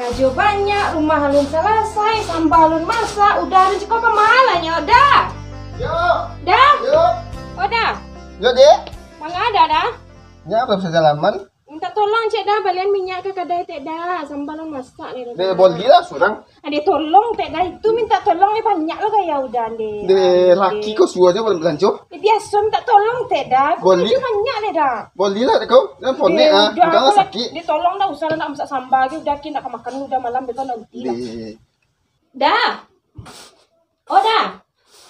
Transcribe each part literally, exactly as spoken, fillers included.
Karajo banyak, rumah alun salasai, samba alun masak, Uda alun cako ka ma lai nyo, Da? Yo. Da? Yo. Oh, Da. Yo, Dek. Manga Da, Da? Nyo, alun sajalaman. Mintak tolong, Tek Da, balian minyak ka kadai, Tek Da. Samba alun masak ni, Da. Dek, bolilah surang. Ade tolong, Tek Da, itu mintak tolong ni banyak lah gaya Uda, Dek. Dek, laki ko suruah ajo balanjo. Eh, biaso mintak tolong, Tek Da. Boli. Karajo banyak, Tek Da. Bolilah, Dek, kau. Jangan ponek, ah. Uda, Uda lah sakik. Dek, tolong Da, usah lah nak masak samba ge, Uda kin nak ka makan, Uda malam beko nanti lah. Dek. Da. Oh, Da.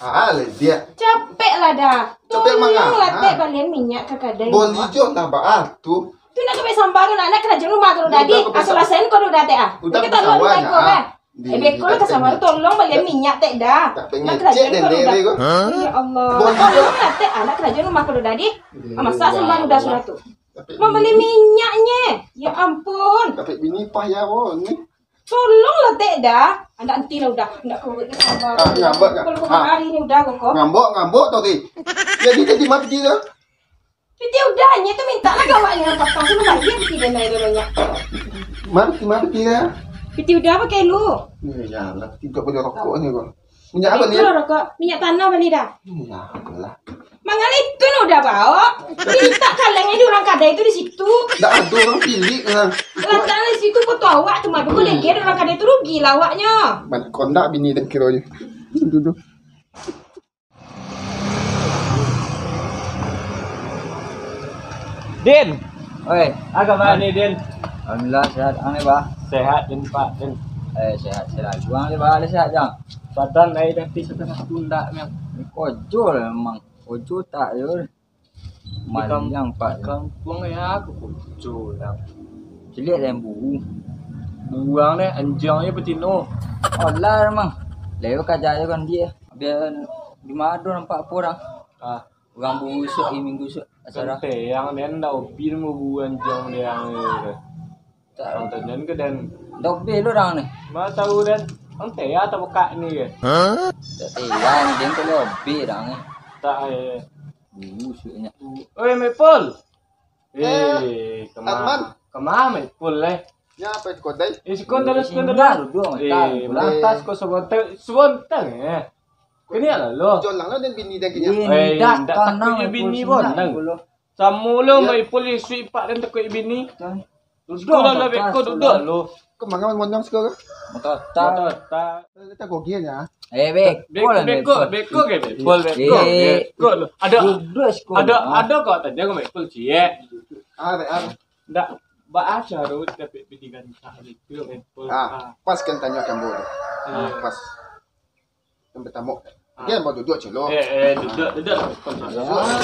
Ah, leh, Dek. Capek lah, Da. Capek manga? Tolong lah, Tek, balian minyak ka kadai. Boli jo lah, baa tu. Tu nak ka buek samba tu, nak, nak karajo rumah tu, Da, Dek. Asal-asal ko tu, Da, Tek, ah. Uda ka sawah, Tek, ah. Eh, beko lah ka sawah tu, tolong balian minyak, Tek, Da. Nak karajo rumah tu, Da. Ya Allah. Boli jo. Tolong lah, Tek, ah, nak karajo rumah tu, Da, Dek. Ah, masak samba tu, Da, sudah tu. Mambali minyaknyo. Ya ampun. Tapi bini payah, wo, ni. Tolonglah, Tek, Da. Andak enti lah Uda. Andak kau buek saba. Ah, ngambek, Kak. Kalau kau hari ni Uda kau. Ngambek, ngambek tau, Tek. Jadi, jadi mati dah. Piti Uda nyo tu mintak lah ka awak nyo patang tu, bayia piti den lai dulu nyo. Mano piti, mano piti dah? Piti Uda pakai lu. Ya, ya lah, piti Uda bali rokok ni kau. Minyak apa ni? Itulah rokok, minyak tanah bali dah. Ya, apalah. Mangana itu no Uda baok. Mintak kaleng di urang kadai tu di situ. Ndak ado urang pilik lah. Lantaran di situ foto awak tu mah, kok dek urang kadai tu rugi lah awaknyo. Banyak kondak bini dan kironyo. Duduh. Din. Oi, apa kabar ni, Din? Alhamdulillah, sehat. Ang ni, Bah? Sehat, Din, Pak, Din. Eh, sehat selalu. Ang ni, Bah, ada sehat, Jang? Badan ai tapi satangah tundak, Jang. Kojo lah memang. Kojo tak, yo. Di kam-, maliang, Pak, di kampuang ya, aku kojo, Jang. Ciliak dan buru. Buang deh, anjiang je betino. Olah, memang. Lewat kaja aja kan dia. Biar di mado nampak apa orang. Ah. Urang busuak, i minggu suak acara. Kenteng den, ndak obi nunggu buruan jang den. Tak. Nonton den ke den? Ndak obi lu dang ni. Ma tahu den? Kenteng atau buka ni ke? Ndak tahu ni, den kalau obi dang ni. Tak, eh. Busuaknyo. Oi, Maipul. Eh, kemana? Kemana Maipul, eh? Ya, apa itu kodai? Eh, sikon terus, sikon terus. Eh, lantas kau sebentar, sebentar, eh. Kini lah lo. Jolang lah dan bini dan kenyang. Eh, ndak takut je bini pun. Samo lo, Maipul isuak pak dan takut bini. Duduk lah, beko duduk lo. Kemana monyong sekarang? Motor tak. Motor tak. Kita gogi aja. Eh, beko, beko, beko ke, beko, beko, beko lo. Ada, ada, ada kau tanya ke Maipul ciek. Ada, ada. Ndak, baa caro dapek bini gancang itu, Maipul. Ah, pas kan tanya kambo tu. Pas. Yang pertama. Dia mau duduk celo. Eh, eh, duduk, duduk.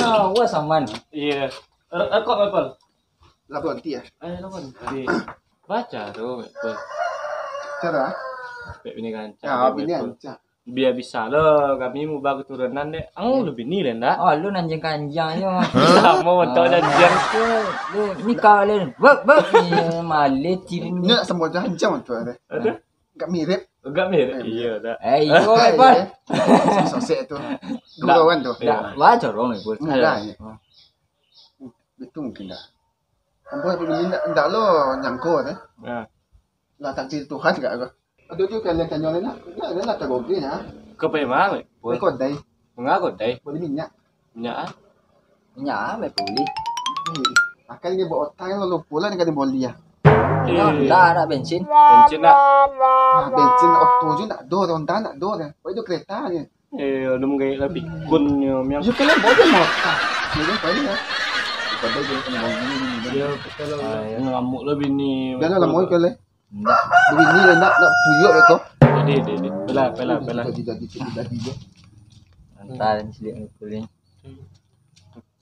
Ah, wah, saman. Iya. Eh, kok, Maipul? Lah berhenti ya? Eh, lah berhenti. Baca tu, Maipul. Cara? Dapek bini gancang. Ya, bini gancang. Biar bisa lo kami mubah keturunan dek. Ang lu bini le ndak? Oh, lu nanjang kanjang aja. Sama motor dan jang. Lu nikah le. Bek, bek. Iya, malih ciri ni. Nak semua janjang tu ada. Ada? Enggak mirip. Enggak mirip. Iya dah. Eh, iyo, Pak. Sosek tu. Gurauan tu. Dah, wah corong ni, Bos. Mudah ya. Itu mungkin dah. Ambo bini ndak, ndak lo nyangko deh. Ya. Lah takdir Tuhan gak aku. Aduh tu kalian tanya lah. Lah lah tak gogi ya. Ke Palembang, Bos. Ke kodai. Mengaku dai. Boli minyak. Minyak ah? Minyak ah, Maipul. Akan dia buat otak lo lupa lah dengan boli ya. Eh. Lah, nak bensin. Bensin nak. Ah, bensin auto je nak do, Honda nak do dah. Kau itu kereta ni. Eh, ada menggaik lah pikun nyo, miang. Yo, kalau boleh motor. Yo, kan, boleh lah. Pada je kena bagi ni. Yo, kalau ngamuk lah bini. Dah lah, lama kali. Ndak. Bini lah, ndak, ndak puyok ya, kau. Jadi, jadi, jadi. Pelan, pelan, pelan. Jadi, jadi, jadi, jadi, je. Antar siliak ni kuling.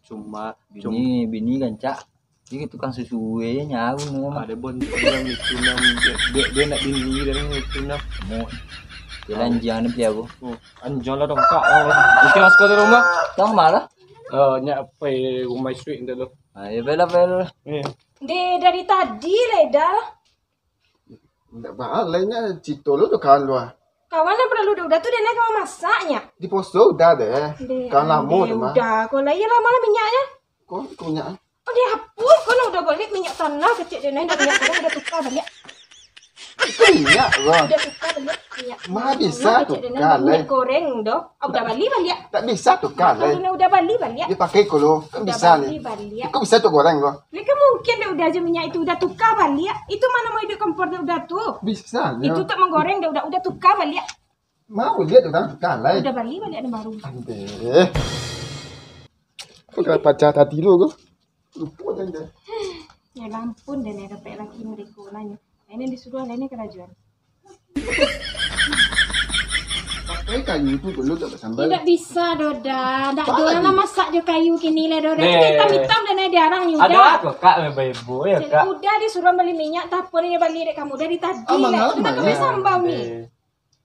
Cuma, bini, bini gancak. Jadi tukang susu we nyawa ni mah. Ada bon, dia itu nan, dia, dia, dia nak bini dan itu nan. Mau. Dia lanjang ni beli aku. Oh, anjang lah dong, Kak. Itu mas kau di rumah? Tang malah. Eh, nyak apa, rumah suik ndak lo. Ah, ya, bela, bela. Eh. Deh, dari tadi lah, dah. Ndak baa, lainnya cito lo tu kawan lo ah. Kawan lah perlu dek Uda tu, dia nak kawan masaknya. Di poso Uda deh. Deh, kawan lamo deh, tu mah. Uda, kau lah, iya lamo lah minyaknya. Kau minyak ah. Oh, dia hapus, kau lah Uda balik minyak tanah kecil dia, nah, minyak tanah Uda tukar balik. Itu minyak, Bang. Udah tukar baliak minyak. Mana bisa tukar, Lai? Minyak goreng doh. Ah, udah bali baliak. Tak bisa tukar, Lai. Kalau udah bali baliak. Dia pakai ko lo. Kan bisa ni. Udah bali baliak. Kok bisa tu goreng ko? Lai, kan mungkin dek Uda se minyak itu Uda tukar baliak. Itu mah namo iduik kompor dek Uda tu. Bisa nyo. Itu tak manggoreng dek Uda, Uda tukar baliak. Mau lihat orang tukar, Lai. Udah bali baliak nan baru. Andeh. Kok kena pacah tadi lo ko? Lupa dah, dah. Ya ampun, dah ni dapek laki mereka nanya. Ini disuruh, lain ni kerajuan. Pakai kayu tu dulu tak bersambal. Tidak bisa doh, dah. Dak ada orang nak masak jo kayu kini lah, doh. Dah. Kita hitam-hitam dah, naik diarang ni, Uda. Ada apa, Kak, ibu-ibu, ya, Kak? Uda disuruh beli minyak, tak apa ni bali dek kamu. Dari tadi lah. Itu dah kami sambal ni.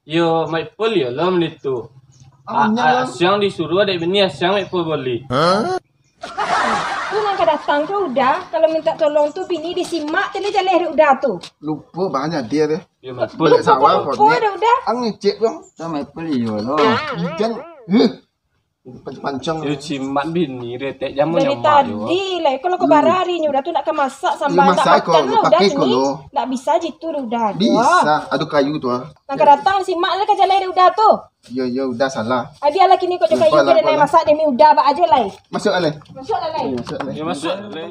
Yo, Maipul yo lah bali tu. Ah, ah, siang disuruh dek bini, ah, siang Maipul bali. Tu nan ka datang tu Uda, kalau minta tolong tu bini disimak tali jaleh dek Uda tu. Lupa banyak dia deh. Yo, Maipul. Lupa, lupa dek Uda. Ang ngecek dong. Sama Maipul iyo lah. Hujan. Huh. Pancang-pancang. Yo, cimat bini retek jamu. Dari nyamak yo. Tadi lah, kalau ka barari nyo Uda tu nak ka masak sambal, nak makan lah Uda kini. Ndak bisa jitu Uda tu. Bisa, ado kayu tu ah. Nak ka datang simak lah ka jaleh dek Uda tu. Yo, yo, Uda salah. Bialah kini kok jo kayu kini nak masak demi Uda ba ajo lai. Masuk lah, Lai. Masuk lah, Lai. Yo, masuk lah, Lai.